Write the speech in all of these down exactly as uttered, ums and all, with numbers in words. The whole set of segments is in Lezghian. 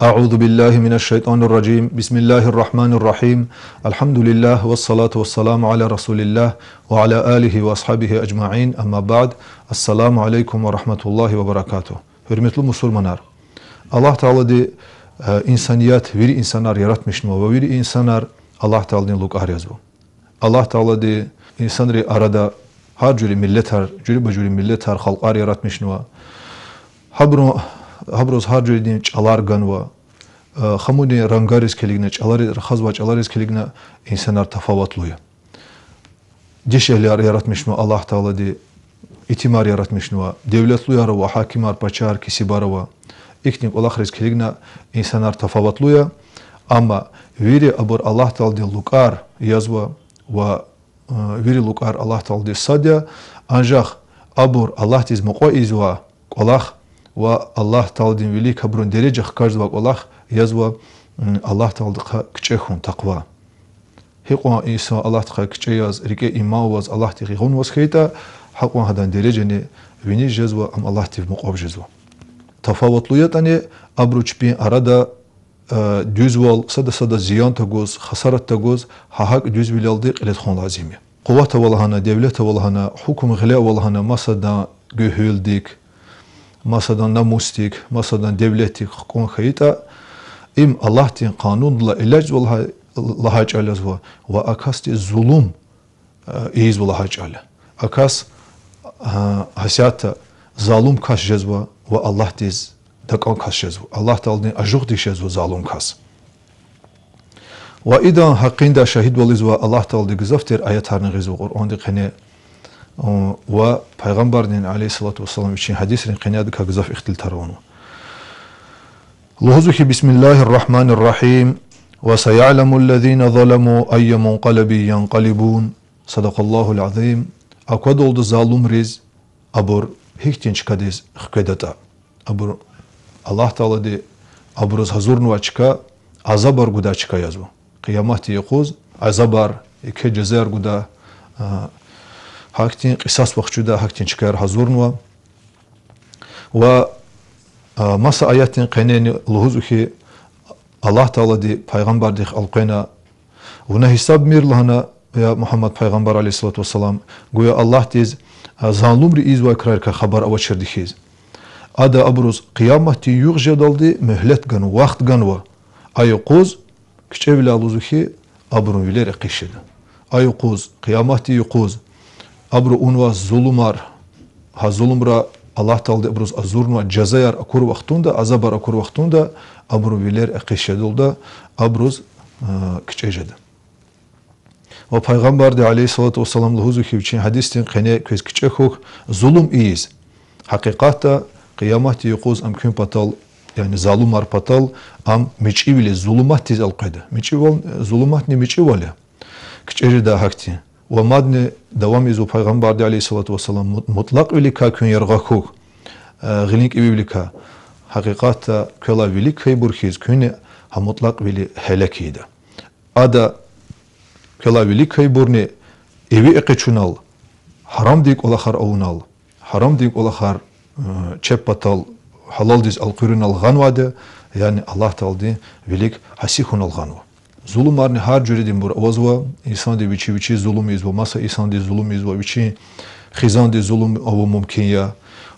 أعوذ بالله من الشيطان الرجيم. بسم الله الرحمن الرحيم. الحمد لله والصلاة والسلام على رسول الله وعلى آله وأصحابه أجمعين. أما بعد. السلام عليكم ورحمة الله وبركاته. Гьуьрметлу мусурманар. Аллагь Таалади, э, инсаният, вири инсанар яратмишнава ва вири инсанар Аллагь Тааладин лукӀар язва. Аллагь Таалади инсанрин арада гьар жуьре миллетар, жуьреба-жуьре миллетар, халкьар яратмишнава. Гьабуру-, гьабуруз гьар жуьредин чӀалар ганва. Э, хамудин рангариз килигна, чӀалари-, рахазвай чӀалариз килигна инсанар тафаватлу я. Дишегьлияр яратмишнава Аллагь Таалади, итимар яратмишнава, девлетлуяр ава, гьакимар, пачагьар, кесибар ава. Ихьтин кӀвалахриз килигна инсанар тафаватлу я. Амма вири абур Аллагь Тааладин лукӀар язва ва, э, вири лукӀар Аллагь Тааладиз сад я, анжах абур Аллагьдиз мукьва ийизвай кӀвалах ва Аллагь Тааладин вилик абурун дережа хкажзавай кӀвалах язва, м, Аллагь Тааладихъай кичӀе хьун, такъва. Гьикьван инсан Аллагьдихъай кичӀе яз, рикӀе иман аваз, Аллагьдихъ гъун аваз хьайитӀа, гьакьван гьадан дережани виниз жезва, ам Аллагьдив мукьваб жезва. Тафаватлу ятӀани, абуру чпин арада, э, дуьзвал, сада-сада зиян тагуз, хасарат тагуз, гьа гьакӀ дуьзвилелди кьиле тухун лазим я. Къуват ава лагьана, девлет ава лагьана, гьукум гъиле ава лагьана, масадан гуьгьуьлдик, масадан намусдик, масадан девлетдик хкӀун хьайитӀа, им Аллагьдин къанундилай элячӀзава лагьай, лагьай чӀал язва ва а касдиз зулум, э, ийизва лагьай чӀал я. А кас, э, гьасятда залум кас жезва ва Аллагьдиз дакӀан кас жезва, Аллагь Тааладин ажугъдиз жезва залум кас. Ва идан гьакъиндай шагьидвал ийизва Аллагь Таалади гзаф тир аятарни гъизва Къуръандин къене, ва Пайгъамбардин, عليه الصلاة والسلام, вичин гьадисрин къене адакай гзаф ихтилатар авунва. Лугьузва хьи, بسم الله الرحمن الرحيم. وسيعلم الذين ظلموا أي منقلب ينقلبون. صدق الله العظيم. Аквадалда залумриз абур гьихьтин чкадиз хкведатӀа. Абур, Аллагь Таалади абуруз гьазурнавай чка азабар гудай чка язва. Къияматдин юкъуз азабар, еке жазаяр гудай, а, гьахьтин кьисас вахчудай гьахьтин чкаяр гьазурнава. Ва, а, маса аятдин къенени лугьузва хьи, Аллагь Таалади Пайгъамбардихъ элкъвена: вуна гьисабмир лагьана, я Мугьаммад Пайгъамбар, عليه الصلاة والسلام, гуя Аллагьдиз, а, залумри ийизвай крарикай хабар авачирди хьиз. Ада абуруз къияматдин югъ жедалди муьгьлет ганва, вахт ганва. А юкъуз кичӀевиляй лугьузва хьи, абурун вилер экъечӀ жеда. А юкъуз, къияматдин юкъуз, абуру авунвай зулумар, гьа зулумра Аллагь Таалади абуруз азурнавай жазаяр акур вахтунда, азабар акур вахтунда, абурун вилер экъечӀ жедалда, абуруз, а, кичӀе жеда. Ва Пайгъамбарди, عليه الصلاة والسلام, лугьузва хьи вичин гьадисдин къене квез кичӀе хьухь зулум ийиз. Гьакъикъатда, къияматдин юкъуз ам куьн патал, яни залумар патал, ам мичӀивилиз, зулуматдиз элкъведа. МичӀивал, зулуматни мичӀивал я. КичӀе жеда гьахьтин. Ва мадни давам ийизва Пайгъамбарди, عليه الصلاة والسلام, мут-, мутӀлакьвиликай куьн яргъа хьухь, э, гъилин кӀевивиликай. Гьакъикъатда, квелай вилик хьайибур хьиз, куьнни гьа мутӀлакьвили гьелек ийида. Ада квелай вилик хьайибурни иви экъечӀунал, гьарамдин кӀвалахар авунал, гьарамдин кӀвалахар, э, чеб патал гьалалдиз элкъуьрунал гъанвайди, яни Аллагь Тааладин вилик аси хьунал гъанва. Зулумарни гьар жуьрединбур авазва, инсанди вичи-вичиз зулум ийизва, маса инсандиз зулум ийизва, вичин хизандиз зулум авун мумкин я.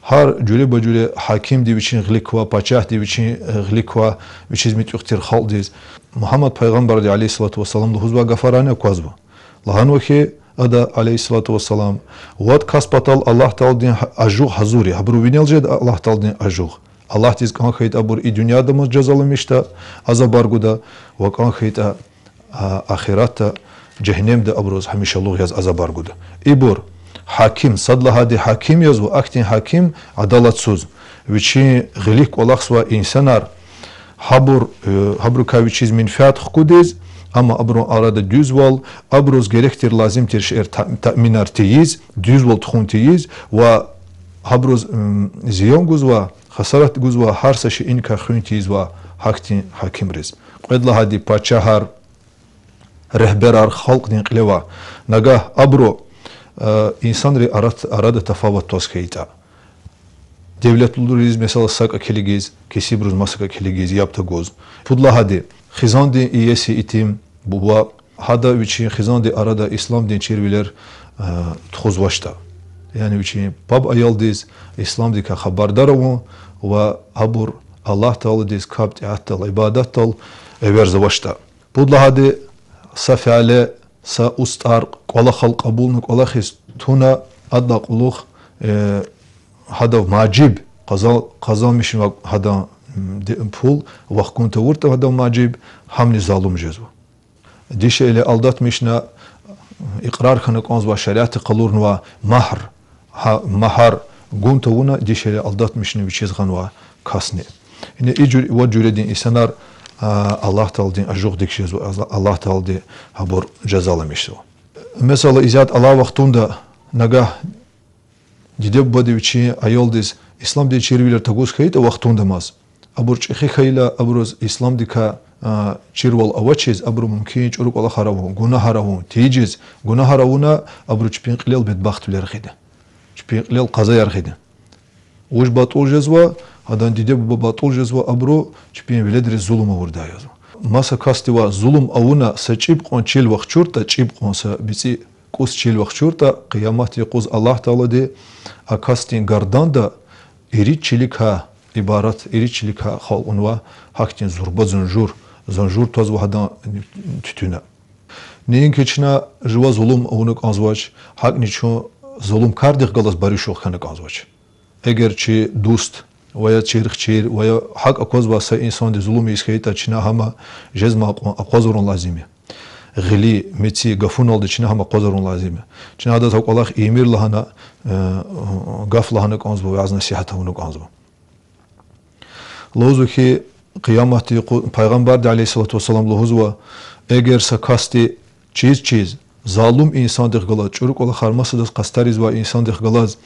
Гьар жуьреба-жуьре гьакимди вичин гъилик ква, пачагьди вичин, э, гъилик ква, вичиз муьтӀуьгъ тир халкьдиз. Мугьаммад Пайгъамбарди, عليه الصلاة والسلام, лугьузвай гафарани аквазва. Лагьанва хьи, ада, عليه الصلاة والسلام, вад кас патал Аллагь Тааладин гьа-, ажугъ гьазур я, гьабуру винел жеда Аллагь Тааладин ажугъ. Аллагьдиз кӀан хьайитӀа абур и дуьньядамаз жазаламишда, азабар гуда, ва кӀан хьайитӀа, а, ахиратда, жегьеннемда абуруз гьамишалугъ яз азабар гуда. Ибур гьаким, сад лагьайди гьаким язва, ахьтин гьаким адалатсуз. Вичин гъилик кӀвалахзавай инсанар, гьабур, э, гьабурукай вичиз менфят хкудиз, Амма абурун арада дуьзвал, абуруз герек тир, лазим тир шейэр та-, таъминар тийиз, дуьзвал тухун тийиз ва гьабуруз, м, зиян гузвай, хасарат гузвай гьар са шейиникай хуьн тийизвай гьахьтин гьакимриз. Кьвед лагьайди пачагьар, регьберар халкьдин кьиле авай. Нагагь абуру, э, инсанрин арат-, арада тафават тваз хьайитӀа. Девлетлуйриз, месела, сакӀа килигиз, кесибриз масакӀа килигиз, яб тагуз. Пуд лагьайди, хизандин иеси итим, буба, гьада вичин хизандин арада исламдин чирвилер, э, тухузвачтӀа. Яни вичин паб-аялдиз исламдикай хабардар авун ва абур Аллагь Тааладиз капӀ тӀеатдал, ибадатдал эверзавачтӀа. Пуд лагьайди, са фяле, са устӀар кӀвалахал кьабулна, кӀвалахиз туна, адалай кьулухъ, э, гьадав мажиб, къаза-, къазанмишнавай гьадан, м, ди-, пул вахкун тавуртӀа гьадав мажиб, гьамни залум жезва. Дишегьли алдатмишна, икьрар хьана кӀанзавай, шариатди къалурнавай магьр, гьа-, магьар гун тавуна, дишегьли алдатмишна вичиз гъанвай касни. Ина и жуьр-, ва жуьредин инсанар, а, Аллагь Тааладин ажугъдик жезва, Аллагь Таалади гьабур жазаламишзава. Месела, исятда алай вахтунда нагагь диде-бубади вичин аялдиз исламдин чирвилер тагуз хьайитӀа вахтундамаз, абур чӀехи хьайила, абуруз исламдикай, а, чирвал авачиз, абуру мумкин я чӀуру кӀвалахар авун, гунагьар авун, тийижиз, гунагьар авуна, абуру чпин кьилел бедбахтвилер гъида. Чпин кьилел къазаяр гъида. Вуж батӀул жезва, гьадан диде-буба батӀул жезва, абуру чпин веледриз зулум авурдай язва. Маса касдивай зулум авуна, са чӀиб кьван чил вахчуртӀа, чӀиб кьван, са бицӀи кӀус чил вахчуртӀа, къияматдин юкъуз Аллагь Таалади а касдин гарданда ирид чиликай ибарат, ирид чиликай халкьнавай гьахьтин зурба зунжур, зунжур твазва гьадан туьтуьна. Неинки чна жува зулум авуна кӀанзавач, гьакӀни чун зулумкардихъ галаз баришугъ хьана кӀанзавач. Эгер чи дуст ва я чирхчир, ва я гьакӀ аквазвай са инсандиз зулум ийиз хьайитӀа, чна гьам жезмай кьван акъвазарун лазим я. Гъили, меци, гафуналди чна гьам акъвазарун лазим я. Чна гьадаз гьа кӀвалах ийимир лагьана, э, гаф лагьана кӀанзава, вяз-насигьат авуна кӀанзава. Лугьузва хьи, къияматдин юкъу-, Пайгъамбарди, عليه الصلاة والسلام, лугьузва: эгер са касди чиз-чиз залум инсандихъ галаз, чӀуру кӀвалахар масадаз къастар ийизвай инсандихъ галаз,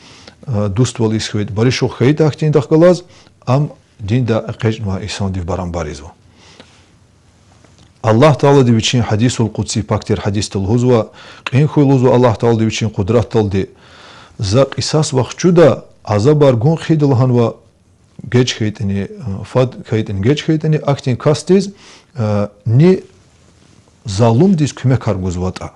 э, дуствал ийиз хьайитӀа, баришугъ хьайитӀа ахьтиндахъ галаз, ам диндай экъечӀнавай инсандив барамбар ийизва. Аллагь Таалади Вичин гьадисул къудси, пак тир гьадисда лугьузва, кьин хьуй, лугьузва, Аллагь Таалади Вичин къудратдалди: За кьисас вахчуда, азабар гун хъийида лагьанва, геж хьайитӀани, фад хьайитӀани, геж хьайитӀани, ахьтин касдиз, э, ни залумдиз куьмекар гузватӀа,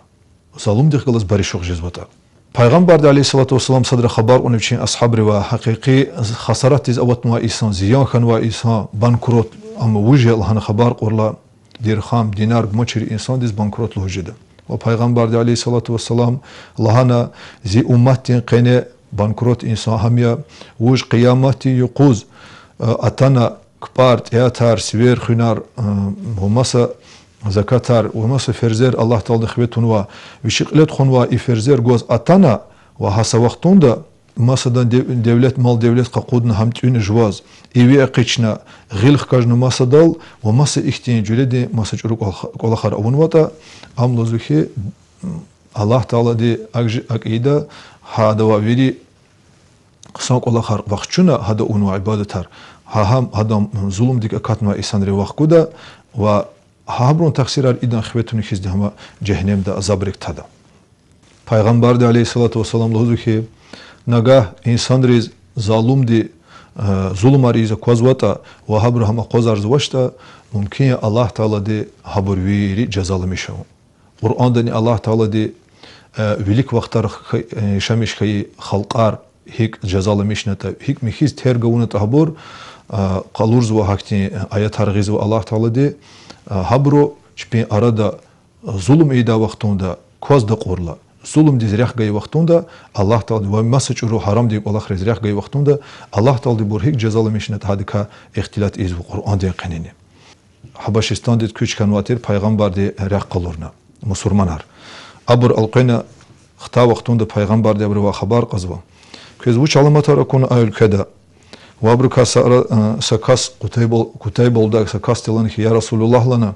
залумдихъ галаз баришугъ жезватӀа. Пайгъамбарди, عليه الصلاة والسلام, садра хабар кьуна вичин асгьабривай: гьакъикъи хасаратдиз аватнавай инсан, зиян хьанвай инсан, банкрот, ам вуж я лагьана хабар кьурла, диргьам, динар гумачир инсандиз банкрот лугьуз жеда. Ва Пайгъамбарди, عليه الصلاة والسلام, лагьана: зи умматдин къене банкрот инсан гьам я, вуж къияматдин юкъуз, э, атана кпӀар, тӀеатар, сивер хуьнар, э, ва маса закатар, ва маса ферзер Аллагь Таалади хиве тунвай, вичи кьиле тухванвай и ферзер гваз атана, ва гьа са вахтунда масадан дев-, девлет, мал-девлет къакъудна гьам тӀуьна жуваз, иви экъичӀна, гъил хкажна масадал, ва маса ихьтин жуьредин маса чӀуру кӀвалах-, кӀвалахар авунватӀа, ам лугьузва хьи, Аллагь Таалади акӀ жи-, акӀ ийида, гьадавай вири хъсан кӀвалахар вахчуна, гьада авунвай ибадатар, гьа гьам гьадан зулумдик акатнавай инсанрин вахкуда, ва гьабурун тахсирар идан хиве туна хьиз, гьам жегьеннемда азабрик тада. Пайгъамбарди, عليه الصلاة والسلام, лугьузва хьи, нагагь инсанриз залумди, э, зулумар ийиз аквазватӀа ва гьабуру гьам акъвазарзавачтӀа, мумкин я Аллагь Таалади гьабур вири жазаламиш авун. Къуръандани Аллагь Таалади, э, вилик вахтара х-, э, яшамиш хьайи халкьар гьикӀ жазаламишнатӀа, гьикӀ михьиз терг авунатӀа гьабур, э, къалурзава, гьахьтин аятар гъизва Аллагь Таалади, э, гьабуру чпин арада зулум ийидай вахтунда, кваз дакьурла, зулумдиз рехъ гайи вахтунда Аллагь Таалади, ва маса чӀуру гьарамдин кӀвалахриз рехъ гайи вахтунда Аллагь Таалади абур гьикӀ жазаламишнатӀа, гьадакай ихтилат ийизва Къуръандин къенени. Гьабашистандиз куьч хьанвай тир пайгъамбарди рехъ къалурна мусурманар. Абур элкъвена хтай вахтунда пайгъамбарди абурувай хабар кьазва: квез вуч аламатар акуна а уьлкведа? Ва абурукай са ара-, э, са кас, Къутайба-, Къутайба лугьудай са касди лагьана хьи: я Расулуллагь, лагьана,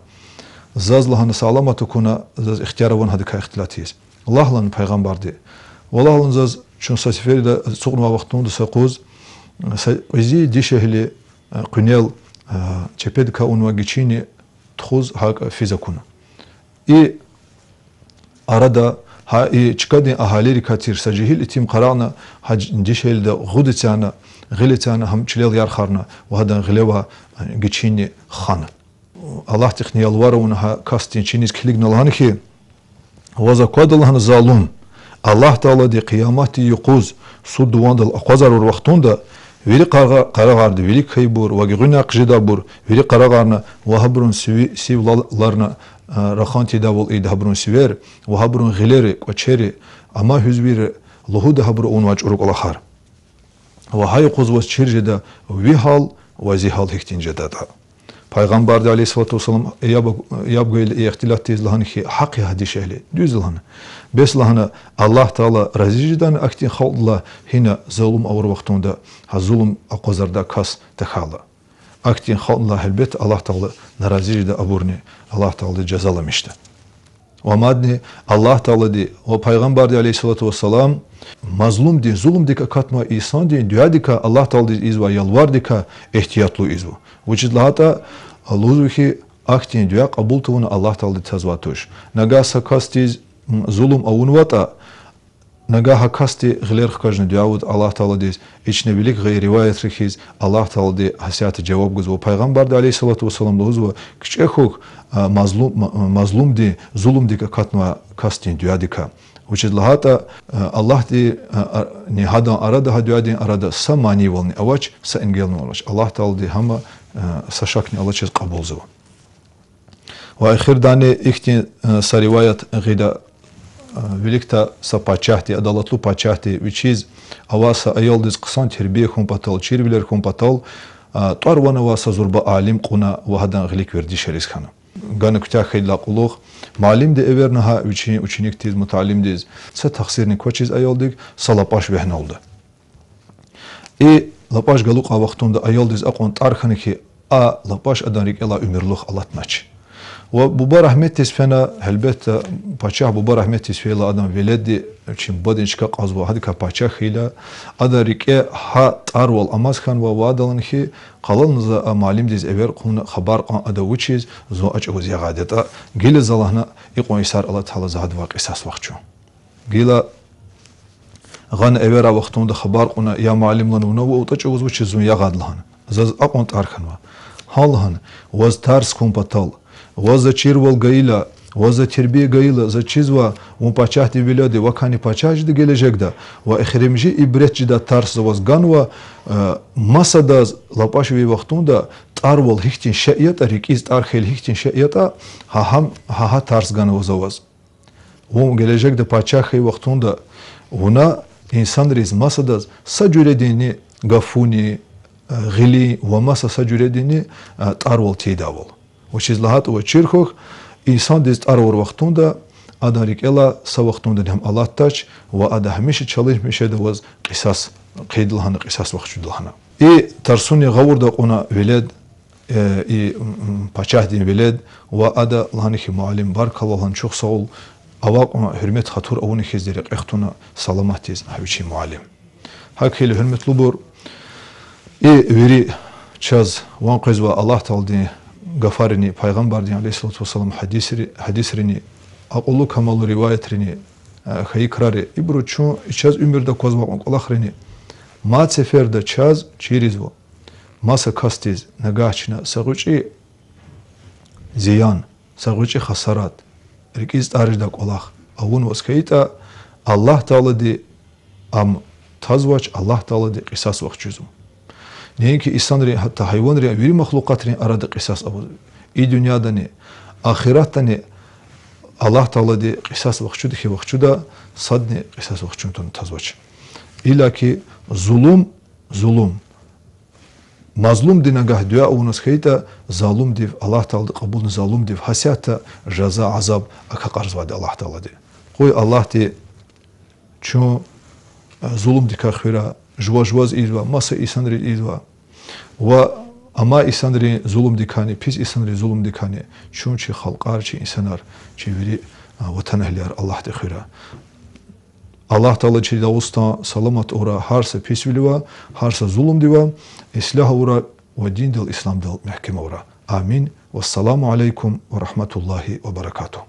Заз лагьана саламат акуна, заз ихтияр авани гьадакай ихтилат ийиз. Лагь лагьана пайгъамбарди. Валлагь лагьана заз чун са сеферда ацукьнавай вахтунда са къуз, са кьве зи дишегьли, э, къуьнел, э, чепедикай авунвай гичинни тухуз гьакӀ физ акуна. И арада гьа и чкадин агьалийрикай тир са жегьил итим къарагъна, гьа дишегьлида гъуд эцяна, гъил эцяна, гьам чилел ярхарна ва гьадан гъиле авай, э, гичинни хана. Аллагьдихъни ялвар авуна гьа касдин чиниз килигна лагьана хьи, ваз аквада лагьана залум. Аллагь Таалади къияматдин юкъуз суд-дувандал акъвазарвал вахтунда вири къарагъа-, къарагъарди вилик хьайибур ва гуьгъуьнахъ жедайбур вири къарагъарна ва гьабурун сиви-, сивлаларна, а, рахан тийидайвал ийида гьабурун сивер ва гьабурун гъилери, кӀвачери, амай гьуьзвийри лугьуда гьабуру авунвай чӀуру кӀвалахар. Ва гьа юкъуз ваз чир жеда ви гьал ва зи гьал гьихьтин жедатӀа. Пайгъамбарди, عليه الصلاة والسلام, яб-, яб гайила и ихтилат тийиз лагьана хьи, гьахъ я гьа дишегьли, дуьз я лагьана. Бес лагьана, Аллагь Таала рази жедани ахьтин халкьдилай гьина залум авур вахтунда гьа зулум акъвазардай кас тахьайла. Ахьтин халкьдилай гьелбетда Аллагь Таала нарази жеда, абурни Аллагь Таалади жазаламишда. Ва мадни Аллагь Таалади ва Пайгъамбарди, عليه الصلاة والسلام, мазлумдин, зулумдик акатнавай инсандин дуьадикай, Аллагь Тааладиз ийизвай ялвардикай игьтиятлу ийизва. Вучиз лагьайтӀа лугьузва хьи, ахьтин дуьа кьабул тавуна Аллагь Таалади тазвай туш. Нагагь са касдиз, м, зулум авунватӀа, нагагь гьа касди гъилер хкажна дуьа авуртӀа Аллагь Тааладиз, ична вилик гъайи риваятрихъ хьиз, Аллагь Таалади гьасятда жаваб гузва. Пайгъамбарди, عليه الصلاة والسلام, лугьузва: кичӀе хьухь, а, мазлум-, ма-, мазлумдин, зулумдик акатнавай касдин дуьадикай. Вучиз лагьайтӀа, а, Аллагьди, а, а, ни гьадан арада, гьа дуьадин арада са манийвални авач, са энгелни авач. Аллагь Таалади гьама, а, са шакни алачиз кьабулзава. Ва эхирдани ихьтин, э, са риваят гъида, э, виликдай са пачагьди, адалатлу пачагьди вичиз авай са аялдиз хъсан тербия хьун патал, чирвилер хьун патал, э, тӀвар-ван авай са зурба алим кьуна ва гьадан гъилик вердишариз хьана. Гана куьтягь хьайидалай кьулухъ муаллимди эверна гьа вичин ученикдиз, муталимдиз, са тахсирни квачиз аялдик, са лапӀаш вегьена лугьуда. И лапӀаш галукьай вахтунда аялдиз акьван тӀар хьана хьи, а лапӀаш адан рикӀелай уьмуьрлух алатнач. Ва буба рагьметдиз фена, гьелбетда, пачагь буба рагьметдиз фейила адан веледди, вичин бубадин чка кьазва, гьадакай пачагь хьайила, адан рикӀе гьа тӀарвал амаз хьанва ва ада лагьана хьи, къалални за а муаллимдиз эвер кьуна, хабар кьан ада вучиз, зун а чӀавуз ягъайди ятӀа, гила за лагьана, икьван йисар алатайла за гьадавай кьисас вахчун. Гила гъана эверай вахтунда хабар кьуна: я муаллим, лагьана, вуна вутӀа чӀавуз вучиз зун ягъайди лагьана. Заз акьван тӀар хьанва. Гьа лагьана, ваз тарс хьун патал, ваз за чирвал гайила, ваз за тербия гайила, заз чизва, вун пачагьдин велед я, вакайни пачагь жеда гележегда, ва эхиримжи ибрет жедай тарс за ваз ганва, э, масадаз лапӀаш вегьей вахтунда тӀарвал гьихьтин шей ятӀа, рикӀиз тӀар хьайила гьихьтин шей ятӀа, гьа гьам, гьа гьа тарс ганва за ваз. Вун гележегда пачагь хьайи вахтунда вуна инсанриз, масадаз са жуьрединни гафуни, э, гъилин ва маса са жуьрединни, э, тӀарвал тийидайвал. Вучиз лагьайтӀа ваз чир хьухь, инсандиз тӀар авур вахтунда адан рикӀелай са вахтундани гьам алатдач ва ада гьамиша чалишмиш жеда ваз кьисас хъийида лагьана, кьисас вахчуда лагьана. И тарсунин гъавурда акьуна велед, э, и, м, м, пачагьдин велед, ва ада лагьана хьи, муаллим, баркалла лагьана, чухсагъул, авай кьван гьуьрмет-хатур авуна хьиз рекье хтуна саламатдиз гьа вичин муаллим. ГьакӀ хьайила, гьуьрметлубур, и вири чаз ван къвезвай Аллагь Тааладин гафарини, Пайгъамбардин, عليه الصلاة والسلام, гьадисри-, гьадисрини, акьуллу камаллу риваятрини, э, хьайи крари, ибуру чун чаз уьмуьрда аквазвай кьван кӀвалахрини, мад сеферда чаз чирзава, маса касдиз нагагь чна са гъвечӀи зиян, са гъвечӀи хасарат, рикӀиз тӀар жедай кӀвалах авунваз хьайитӀа, Аллагь Таалади ам тазвач, Аллагь Таалади кьисас вахчузва. Неинки инсанрин, гьатта гьайванрин, вири махлукъатрин арада кьисас авазва. И дуьньядани, ахиратдани Аллагь Таалади кьисас вахчуда хьи вахчуда, садни кьисас вахчун тавуна тазвач. Иллаки зулум, зулум. Мазлумди нагагь дуьа авунваз хьайитӀа, залумдив Аллагь Таалади кьабулна, залумдив гьасятда жаза, азаб акакьарзавайди Аллагь Таалади. Къуй Аллагьди чун, э, зулумдикай хуьрай, жува-жуваз ийизвай, маса инсанриз ийизвай. Ва Амай инсанрин зулумдикайни, пис инсанрин зулумдикайни чун, чи халкьар, чи инсанар, чи вири, а, ватанэгьлияр Аллагьди хуьрай. Аллагь Таала чи Дагъустан саламат авурай гьар са писвиливай, гьар са зулумдивай, ислягь авурай ва диндал, исламдал мягькем авурай. Амин. Вассаламу алейкум ва рагьматуллагьи ва баракатугь.